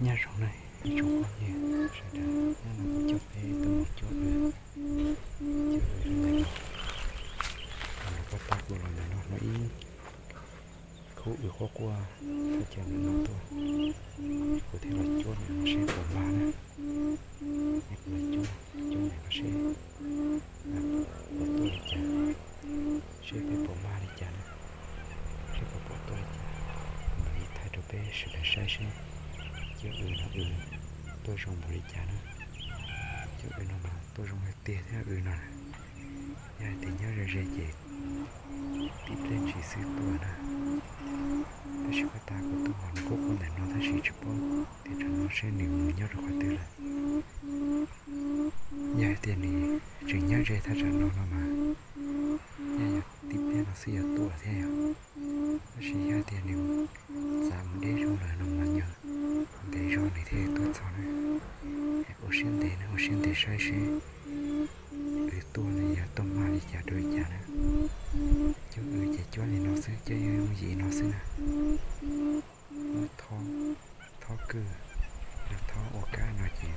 Nyob zoo na ib tsoom phooj ywg sawv daws, hnub no kuv coj peb tuaj mus cuab w, cuab w rau ntawm no. Kuv tau kuv los ntawm no hnov ib khub w quaj quaj thaj chaw ntawm no tuaj, kuv thiaj los cuab ntawm no seb puas mag na. Kuv los cuab, cuab ntawm no seb puas tuaj li cas, seb peb puas mag li cas na, seb puas puas tuaj li cas. Kuv mam li thaij rau peb sawv daws saib seb cuab w no w tuaj zoo npaum li cas na. Cuab w no mas tuaj zoo tiag tiag thiab w no. Yog hais tias nyob ze ze ces tib pliag ntshis xwb tuaj na. Tab sis huab tais kuv tuaj los nws kuj quaj ntawm no tab sis tsis paub tias tsam no seb nws mus nyob rau qhov twg lawm. Yog hais tias nws tseem nyob ze thaj tsam no no mas, yog tib pliag no xwb yuav tuaj thiab yog. Tab sis yog hais tias nws txav mus deb zog lawm no mas yog ntev zog nws thiaj tuaj txog na. Ua siab ntev na, ua siab ntev saib seb w tuaj no yog tuaj mag li cas rau li cas na. Cuab w ces cuab li no xwb, cuab yooj yim no xwb na. Muab thob kwj, yog thob ua kab no ces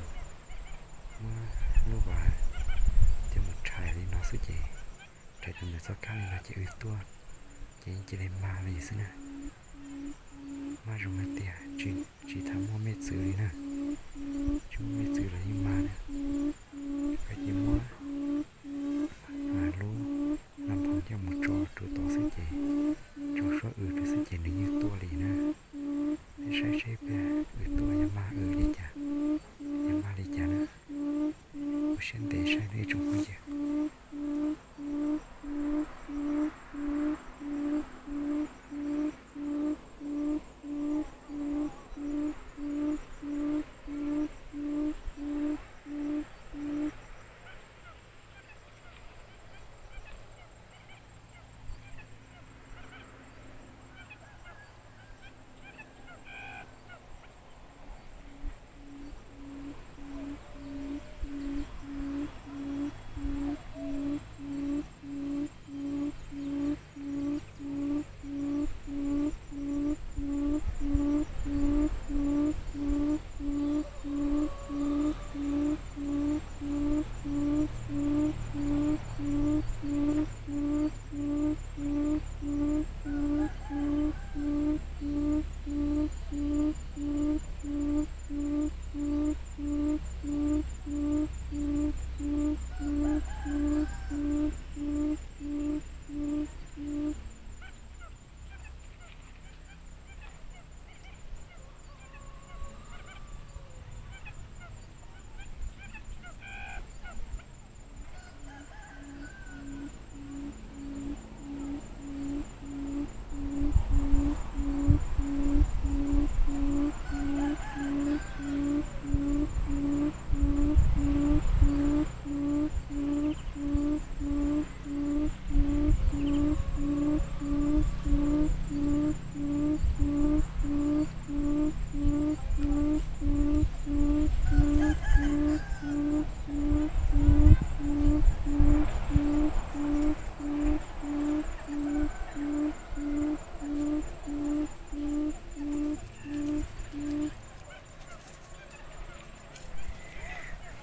muab lub vas coj mus rhais li no xwb ces rhais rau ntawm txoj kab li no ces w tuaj, ces yeej cia li mag li xwb na. Mag zoo hais tias tsis tham muaj mej txwv li na, tsis muaj mej txwv los yeej mag na. Koj cia li muab lub nab nphoo coj mus tso rau tod xwb ces tso suab w rau xwb ces nws yeej tuaj li na. Peb saib seb peb w tuaj yog mag w li cas, yog mag li cas na. Ua siab ntev saib na ib tsoom phooj ywg.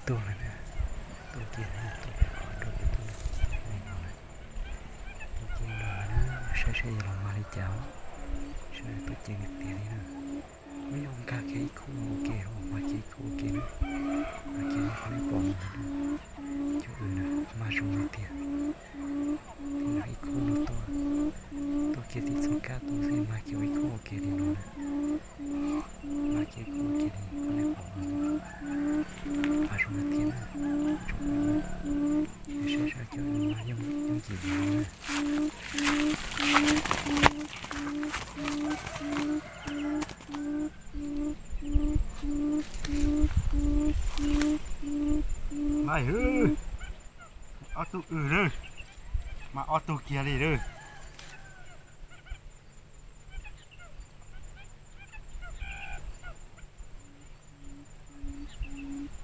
Tuaj lawm na, tuaj kiag na, tuaj kiag qhov rau peb tuaj li no lawm. Tuaj kiag no lawm na, saib saib yuav los mag li cas, saib tuaj kiag tiag tiag li na. Muab yog nkag kiag ib khub ua ke, mag kiag ib khub ua ke na, mag kiag li qhov nej pom no na. Cov w na, mag zoo li tiag. Ib khub no tuaj, tuaj kiag tib txoj kab tuaj xwb mag kiag ib khub ua ke li no na. Mag kiag ib khub ua ke li qhov nej pom no. Mag zoo li tiag na. Saib saib cov w mag yooj yooj yim li no na. Laib, ob tug w lawm, mag ob tug kiag li lawm.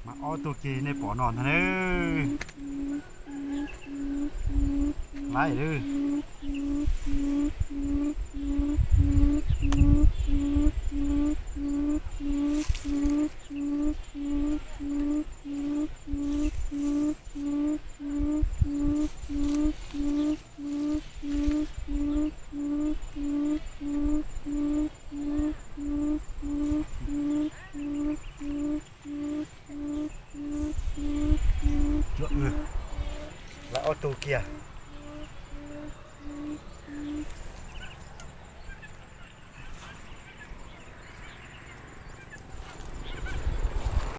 Mag ob tug kiag nej pom no ntag na. Laib lawm. tu kiag.